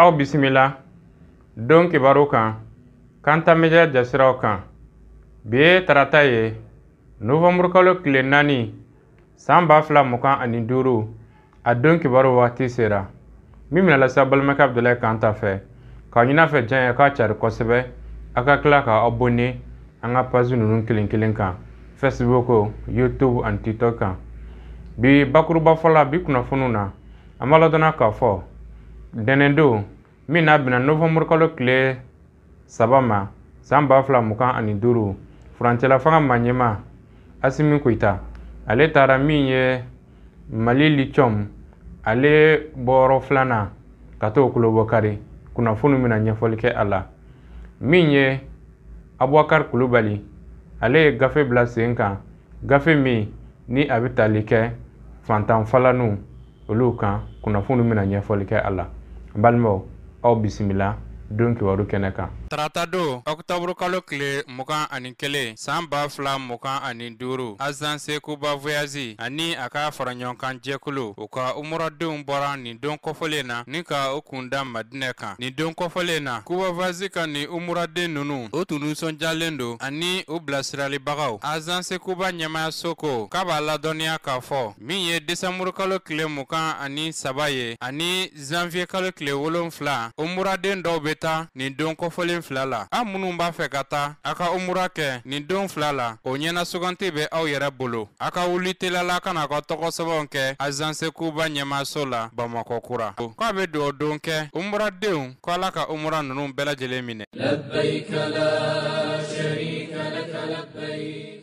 Aw bisimila don kibaru kan Kanta Media jasiraw kan. Bi ye tarata ye novembre kalo tile 4 san 2025 a don kibaru waati sera. Min bɛna lase balimakɛ Abudulayi Kanta fɛ k'a ɲini a fɛ diɲɛ ye k'a cari kosɛbɛ a ka tila ka abonné an ka page ninnu kelen kelen kan Facebook, YouTube ani TikTok kan. Bi bakuruba fɔlɔ bi kunnafoniw na an b'a ladɔnna k'a fɔ ntɛnɛndon min n'a bɛna novembre kalo tile 3 ma san 2025 furancɛla fanga maa ɲɛmaa Asimi Goyita ale taara min ye Mali lithium ale bɔyɔrɔ filanan ka t'o kulobɔkari kunnafoni bɛna ɲɛfɔli kɛ a la. Min ye Abubakar Kulubali ale ye gafe bila sen kan gafe min ni a bɛ tali kɛ fantan falaniw olu kan kunnafoni bɛna ɲɛfɔli kɛ a la. N balimaw aw bisimila don kibaru kɛnɛ kan. Tarata don octobre kalo tile 21 san 2025 Agence Kuba Voyage ani a ka faraɲɔgɔnkan jɛkulu u ka umuradenw bɔra nin don kɔfɔlen na ni ka u kun da Madinɛ kan. Nin don kɔfɔlen na Kuba Voyage ka nin umuraden ninnu o tun nisɔndiyalen don ani u bilasiralibagaw. Agence Kuba ɲɛmaayaso ko k'a b'a ladɔnniya k'a fɔ min ye décembre kalo tile 23 ye ani janvier kalo tile 7 umuraden dɔw bɛ taa nin don kɔfɔlen fila la. Aw minnu b'a fɛ ka taa a ka umura kɛ nin don fila la o ɲɛna suganti bɛ aw yɛrɛ bolo. A ka wuli telala ka na ka tɔgɔ sɛbɛnw kɛ Agence Kuba ɲɛmaaso la Bamakɔ kura. K'a bɛ dugawu don kɛ umuradenw ko Ala ka umura ninnu bɛɛ lajɛlen minɛ.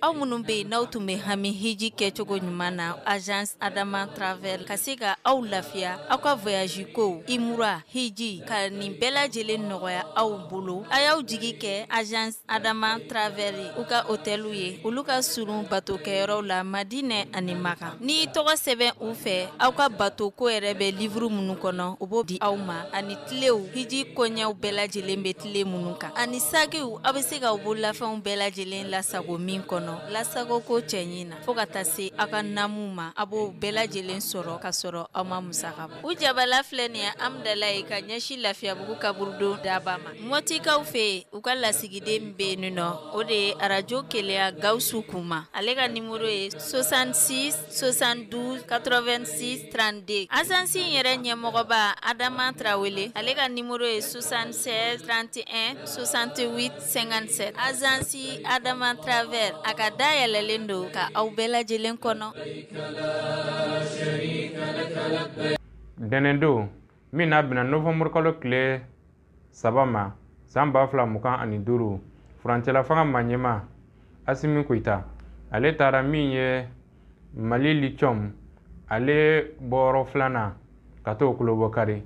Aw minnu bɛ yen n'aw tun bɛ hami hiji kɛcogo ɲuman na Agence Adama Travel ka se ka aw lafiya aw ka voyage kow imura hiji ka nin bɛɛ lajɛlen nɔgɔya aw bolo. A y'aw jigi kɛ Agence Adama Travel ye u ka hôteliw ye olu ka surun bato kɛyɔrɔw la Madinɛ ani Maka. N'i y'i tɔgɔ sɛbɛn u fɛ aw ka bato ko yɛrɛ bɛ livre minnu kɔnɔ u b'o di aw ma ani tilew hiji koɲɛw bɛɛ lajɛlen bɛ tile minnu kan ani sakiw aw bɛ se k'aw bololafɛnw bɛɛ lajɛlen lasago min kɔnɔ lasago ko cɛɲi na fo ka taa se aw ka namu ma a b'o bɛɛ lajɛlen sɔrɔ ka sɔrɔ aw ma musaka bɔ. U jabala filɛ nin ye Amudalayi ka ɲɛsin Lafiyabugu kaburudon daba ma. Mɔtikaw fɛ yen u ka lasigiden bɛ yen nɔ o de ye arajo Keleya Gawusu Kuma ale ka nimoro ye 66 72 86 32. Agence in yɛrɛ ɲɛmɔgɔba Adama Tarawele ale ka nimoro ye 76 31 68 57. Agence Adama Travel a ka dayɛlɛlen don ka aw bɛɛ lajɛlen kɔnɔ. Ntɛnɛndon min n'a bɛna novembre kalo tile 3 ma san 2025 furancɛla fanga maa ɲɛmaa Asimi Goyita ale taara min ye Mali lithium ale bɔyɔrɔ filanan ka t'o kulobɔkari.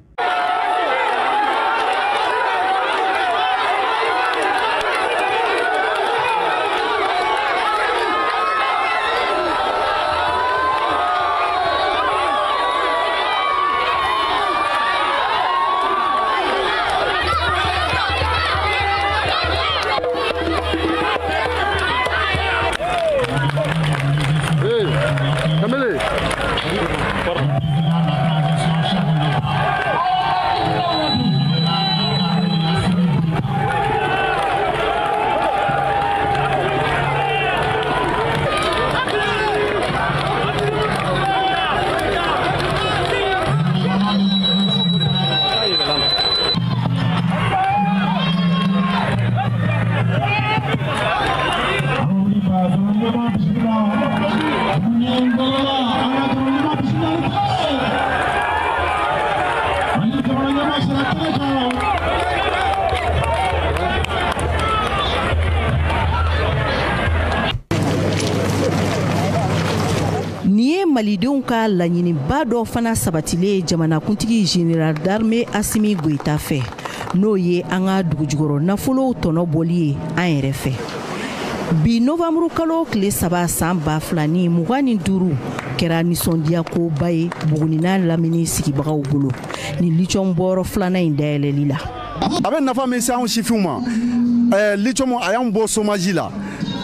Malidenw ka laɲiniba dɔ fana sabatilen ye jamanakuntigi général d'armée Asimi Goyita fɛ n'o ye an ka dugujukɔrɔ nafolow tɔnɔ bɔli ye an yɛrɛ fɛ. Bi novembre kalo tile 3 san 2025 kɛra nisɔndiyakoba ye Buguni n'a lamini sigibagaw bolo ni lithium bɔyɔrɔ filanan in dayɛlɛli la. A bɛ nafa min se anw sifinw ma, lithium a y'anw bɔ chômage la.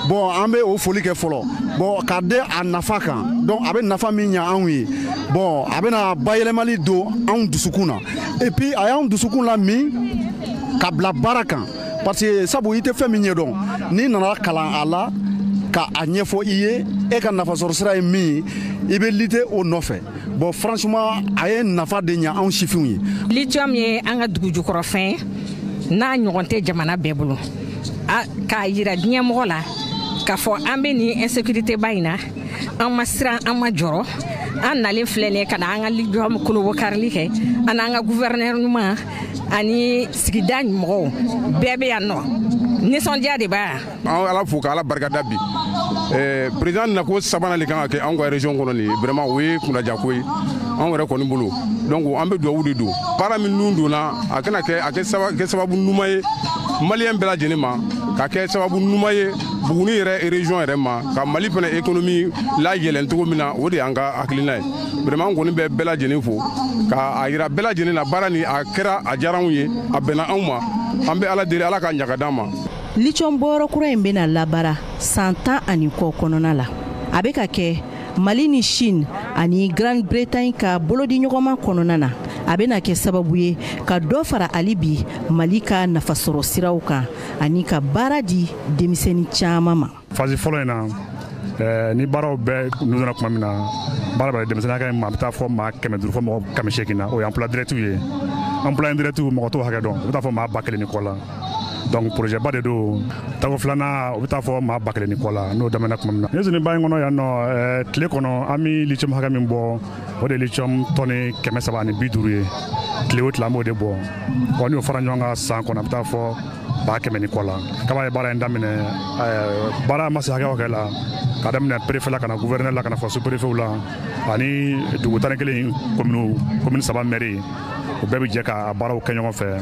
Bon, an bɛ o foli kɛ fɔlɔ. Bon, k'a den a nafa kan. Donc a bɛ nafa min ɲa anw ye. Bon, a bɛna bayɛlɛmali don anw dusukun na, et puis a y'anw dusukun la min ka bila baara kan, parce que sabu i tɛ fɛn min ɲɛdɔn, n'i nana kalan a la ka a ɲɛfɔ i ye, e ka nafasɔrɔ sira ye min ye, i bɛ lutter o nɔfɛ. Bon, franchement, a ye nafa de ɲɛ anw sifinw ye. Lithium ye an ka dugujukɔrɔfɛn n'a ɲɔgɔn tɛ jamana bɛɛ bolo, k'a yira diɲɛmɔgɔ la k'a fɔ an bɛ nin insécurité ba in na, an ma siran, an ma jɔrɔ. An nalen filɛ nin ye ka na an ka lithium kolobokarili kɛ, an n'an ka gouverneur ɲuman ani sigida mɔgɔw bɛɛ bɛ yan nɔ, nisɔndiya de b'a yan. An Ala fo ka Ala barikada bi. Président nako sabanan de kan ka kɛ anw ka région kɔnɔ nin ye, vraiment o ye kunnajako ye anw yɛrɛ kɔni bolo. Donc an bɛ dugawu de don baara min nun donna, a kana kɛ a kɛ sababu ɲuman ye maliyɛn bɛɛ lajɛlen ma, ka kɛ sababu ɲuman ye Buguni yɛrɛ région yɛrɛ ma, ka Mali fana économie layɛlɛn cogo min na, o de y'an ka hakilina ye. Vraiment an kɔni bɛ bɛɛ lajɛlen fo ka a yira bɛɛ lajɛlen na, baara nin a kɛra, a diyara anw ye, a bɛnna anw ma. An bɛ Ala deli, Ala ka ɲaga d'an ma. Lithium bɔyɔrɔ kura in bɛna labaara san 10 ani kɔ kɔnɔna la. A bɛ ka kɛ Mali ni Chine ani Grande-Bretagne ka bolodiɲɔgɔnma kɔnɔna na. A bɛna kɛ sababu ye ka dɔ fara hali bi Mali ka nafasɔrɔ siraw kan ani ka baara di denmisɛnnin caman ma. Phase fɔlɔ in na, ni baaraw bɛɛ nana tuma min na, baara bɛ denmisɛnnin hakɛ min ma, a bɛ taa fɔ maa 500 fɔ mɔgɔ 800 na, o ye emploi direct ye. Emploi indirect, mɔgɔ t'o hakɛ dɔn, o bɛ taa fɔ maa 1000 ni kɔ la. Donc projet ba de don. Tako filanan, o bɛ taa fɔ maa 1000 ni kɔ la, n'o daminɛ tuma min na. Nin usine ba in kɔnɔ yan nɔ, tile kɔnɔ an bɛ lithium hakɛ min bɔ, o de ye lithium tɔni 350 ye. Tile o tile an b'o de bɔ. Wa n'o fara ɲɔgɔn kan san kɔnɔ, a bɛ taa fɔ 100 000 ni kɔ la. Kaba ye baara in daminɛ, baara ma se hakɛ o hakɛ la, ka daminɛ préfet la ka na gouverneur la ka na fɔ sous préfet la ani dugu 11 commune 3 maire, o bɛɛ bɛ jɛ ka baaraw kɛ ɲɔgɔn fɛ.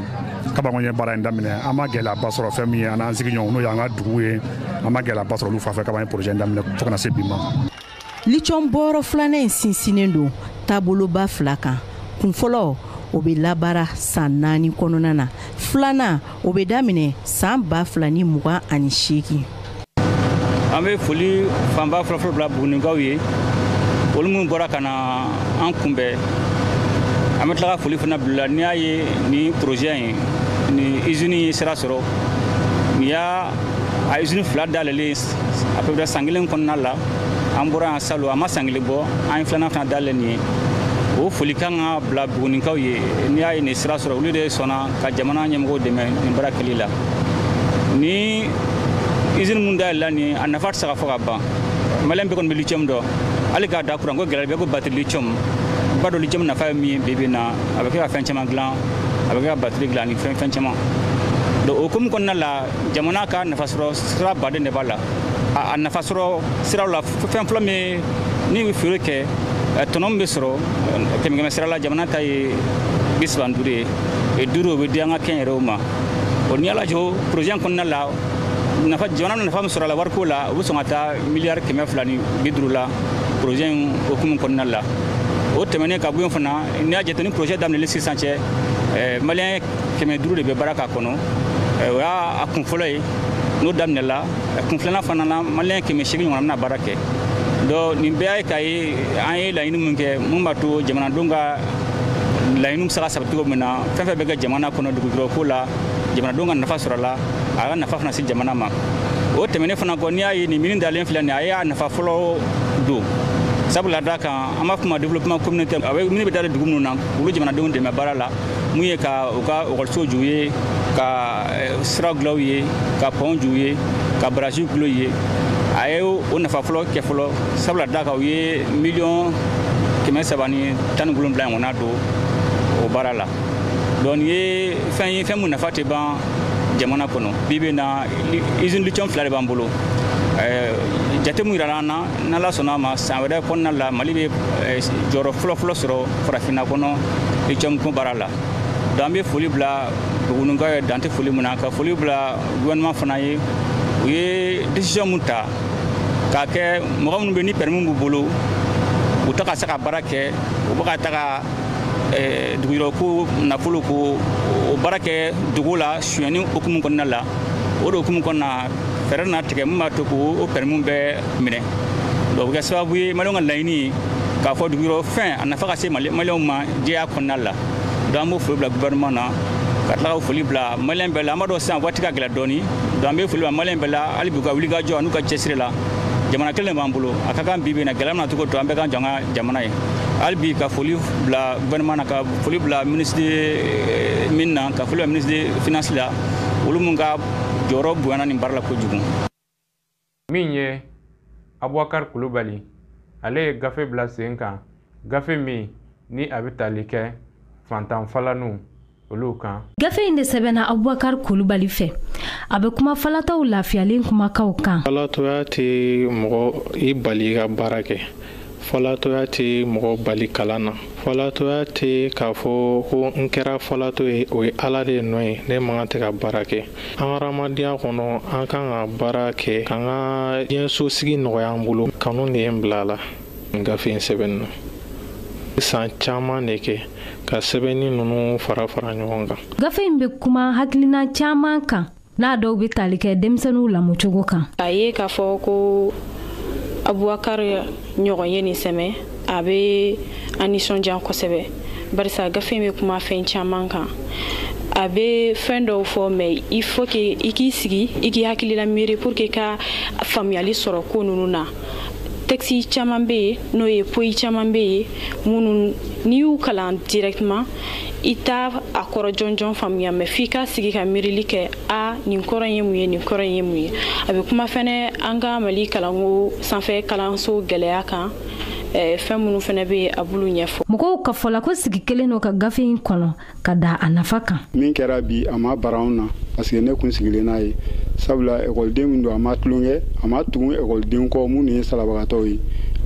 Kaba ye baara in daminɛ, an ma gɛlɛyaba sɔrɔ fɛn min ye, an n'an sigiɲɔgɔnw, n'o y'an ka dugu ye, an ma gɛlɛyaba sɔrɔ olu fan fɛ kaba ye projet in daminɛ fo ka na se bi ma. Lithium bɔyɔrɔ filanan in sinsinnen don taaboloba fila kan. Kun fɔlɔ, o bɛ labaara san 4 kɔnɔna na. Filanan, o bɛ daminɛ san 2028. An bɛ foli fanba fɔlɔfɔlɔ bila Bugunikaw ye, olu minnu bɔra ka na an kunbɛn. An bɛ tila ka foli fana bila, n'i y'a ye nin projet in, ni usine ye sira sɔrɔ, nin y'a a usine fila dayɛlɛlen à peu près san kelen kɔnɔna la. An bɔra yan salon, a ma san kelen bɔ, an ye filanan fana dayɛlɛ nin ye. O foli kan ka bila Bugunikaw ye. N'i y'a ye nin sira sɔrɔ, olu de sɔnna ka jamana ɲɛmɔgɔw dɛmɛ nin baara kɛli la. Ni usine mun dayɛlɛla nin, a nafa tɛ se ka fɔ ka ban. Maliyɛn bɛɛ kɔni bɛ lithium dɔn, hali k'a da kuran ko gɛlɛya bɛɛ ko batterie lithium. I b'a dɔn lithium nafa ye min ye bi bi in na, a bɛ kɛ ka fɛn caman dilan, a bɛ kɛ ka batterie dilan ani fɛn fɛn caman. Donc o hukumu kɔnɔna la, jamana ka nafasɔrɔ sira baden de b'a la. A nafasɔrɔ siraw la, fɛn fɔlɔ min ni bɛ feere kɛ, tɔnɔ min bɛ sɔrɔ, kɛmɛ kɛmɛ sira la, jamana ta ye 35 ye, 5 o bɛ di an ka kɛnyɛrɛyew ma. O n'i y'a lajɛ projet in kɔnɔna la, nafa, jamana nafa min sɔrɔ a la wariko la, o bɛ sɔn ka taa miliyari 250 la projet in hukumu kɔnɔna la. O tɛmɛnen ka bɔ yen fana, n'i y'a jate ni projet daminɛli sisan cɛ, maliyɛn 500 de bɛ baara k'a kɔnɔ. O y'a kun fɔlɔ ye n'o daminɛla. Kun filanan fana na, maliyɛn 800 ɲɔgɔn bɛna baara kɛ. Donc nin bɛɛ ye k'a ye an ye laɲini min kɛ, mun b'a to jamanadenw ka laɲiniw bɛ se ka sabati cogo min na, fɛn fɛn bɛ kɛ jamana kɔnɔ dugujukɔrɔ ko la, jamanadenw ka nafa sɔrɔ a la, a ka nafa fana se jamana ma. O tɛmɛnen fana kɔ, n'i y'a ye nin mine dalen filɛ nin ye, a y'a nafa fɔlɔ don, sabula da kan an b'a fɔ ma développement communautaire. A bɛ mine bɛ dalen dugu minnu na, olu jamanadenw dɛmɛ baara la, mun ye ka u ka ekɔliso j'u ye, ka sira dilan u ye, ka pɔn j'u ye, ka barrage dilan u ye. A ye o nafa fɔlɔ kɛ fɔlɔ, sabula da kan u ye miliyɔn 317 ɲɔgɔnna don o baara la. Donc nin ye fɛn ye, fɛn mun nafa tɛ ban jamana kɔnɔ. Bi bi in na, usine lithium fila de b'an bolo. Jate mun yirala an na, n'Ala sɔnna a ma, san wɛrɛ kɔnɔna la, Mali bɛ jɔyɔrɔ fɔlɔ-fɔlɔ sɔrɔ farafinna kɔnɔ lithium ko baara la. Donc an bɛ foli bila Bugunikaw ye, dan tɛ foli min na, ka foli bila gouvernement fana ye. U ye décision mun ta k'a kɛ, mɔgɔ minnu bɛ ni permis b'u bolo, u tɛ ka se ka baara kɛ, u bɛ ka taga dugujukɔrɔ ko nafolo ko o baara kɛ dugu la sonyɛni hukumu kɔnɔna la. O de hukumu kɔnɔna, fɛɛrɛ nana tigɛ mun b'a to k'o permis bɛɛ minɛ. Donc o bɛ kɛ sababu ye maliyɛnw ka laɲini ye K'a fɔ dugujukɔrɔfɛn a nafa ka se Maliyɛnw ma jɛya kɔnɔna la. Donc an b'o foli bila gouvernement na, ka tila ka foli bila Maliyɛn bɛɛ la. An b'a dɔn sisan waati ka gɛlɛn dɔɔni, donc an bɛ foli bila Maliyɛn bɛɛ la hali bi, u ka wulikajɔ an'u ka cɛsiri la. Jamana kelen de b'an bolo, a ka kan bi bi in na, gɛlɛya mana cogo to, an bɛɛ k'an jɔ an ka jamana ye. Hali bi ka foli bila gouvernement na, ka foli bila ministre de mine na, ka foli bila ministre de finance la, olu mun ka jɔyɔrɔ bonyana nin baara la kojugu. Min ye Abubakar Kulubali, ale ye gafe bila sen kan, gafe min ni a bɛ tali kɛ fantan falaniw olu kan. Gafe in de sɛbɛnna Abubakar Kulubali fɛ. A bɛ kuma falatɔw lafiyalen kumakaw kan. Falatɔya tɛ mɔgɔ i bali i ka baara kɛ. Falatɔya tɛ mɔgɔ bali kalan na. Falatɔya tɛ k'a fɔ ko n kɛra falatɔ ye, o ye Ala de nɔ ye, ne man kan tɛ ka baara kɛ. An ka hadamadenya kɔnɔ, an kan ka baara kɛ k'an ka diɲɛsosigi nɔgɔya an bolo. Kanu de ye n bila a la gafe in sɛbɛnni na. San caman de kɛ ka sɛbɛnni ninnu fara fara ɲɔgɔn kan. Gafe in bɛ kuma hakilina caman kan, n'a dɔw bɛ tali kɛ denmisɛnninw lamɔcogo kan. A ye k'a fɔ ko Abubakar ɲɔgɔn ye nin sɛmɛ, a bɛ an nisɔndiya kosɛbɛ, barisa gafe in bɛ kuma fɛn caman kan. A bɛ fɛn dɔw fɔ, mais il faut que i k'i sigi, i k'i hakilila miiri pour que ka faamuyali sɔrɔ ko ninnu na. Texte caman bɛ yen, n'o ye poyi caman bɛ yen minnu n'i y'u kalan directement, i t'a a kɔrɔ jɔnjɔn faamuya, mais f'i ka sigi ka miirili kɛ: a nin kɔrɔ in ye mun ye, nin kɔrɔ in ye mun ye. A bɛ kuma fɛnɛ an ka Mali kalanko sanfɛ kalanso gɛlɛya kan, fɛn minnu fɛnɛ bɛ yen, a b'olu ɲɛfɔ. Mɔgɔw ka fɔ la ko sigi kelen don ka gafe in kɔnɔ ka da a nafa kan. Min kɛra bi, a ma bara anw na, parce que ne kun sigilen n'a ye, sabula ekɔliden min don, a ma tulonkɛ, a ma tugun ekɔliden kɔ minnu ye salabagatɔw ye.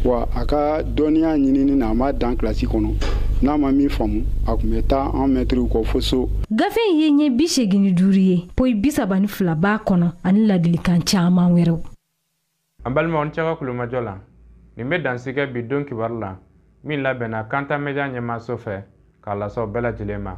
Wa a ka dɔnniya ɲinini na, a ma dan kilasi kɔnɔ. N'a ma min faamu, a tun bɛ taa an mɛtiriw kɔ fo so. Gafe in ye ɲɛ 85 ye, poyi 32 b'a kɔnɔ ani ladilikan caman wɛrɛw. An balimaw, ni cɛ ka kulomajɔ la, nin bɛ dansigɛ bi don kibaru la min labɛnna Kanta Media ɲɛmaaso fɛ k'a las'aw bɛɛ lajɛlen ma.